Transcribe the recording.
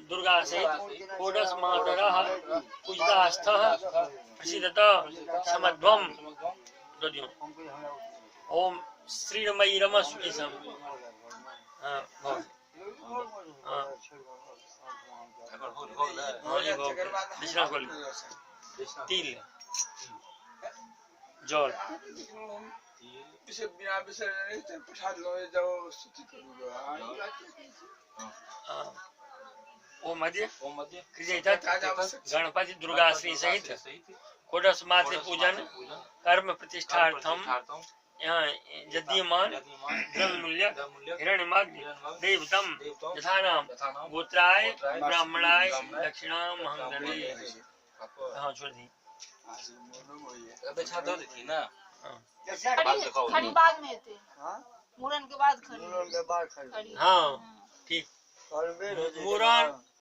दुर्गा सहित षोडश मातरः पूजितास्थः प्रसीदत समध्वम दऽ दियौ। ओम श्रीरमयी रमस्व ई सब। हँ, भऽ गेल। हँ। हँ, ई भऽ गेल। दक्षिणा कऽ लिअ। तिल जल ओ मध्य गणपति दुर्गा श्री सहित षोडश मातृ पूजन कर्म प्रतिष्ठार्थम यहाँ यद्यमान द्रव्यमूल्य हिरण्यमग्न देवतम यथानाम गोत्राय ब्राह्मणाय दक्षिणाम हम ददे। हाँ, छोड़ दी। दक्षिणा दऽ देथिन ना। खरी बाद में हेतै, मूड़न के बाद खरी। मूड़न के बाद खरी। खरी। हाँ, ठीक। मूड़न।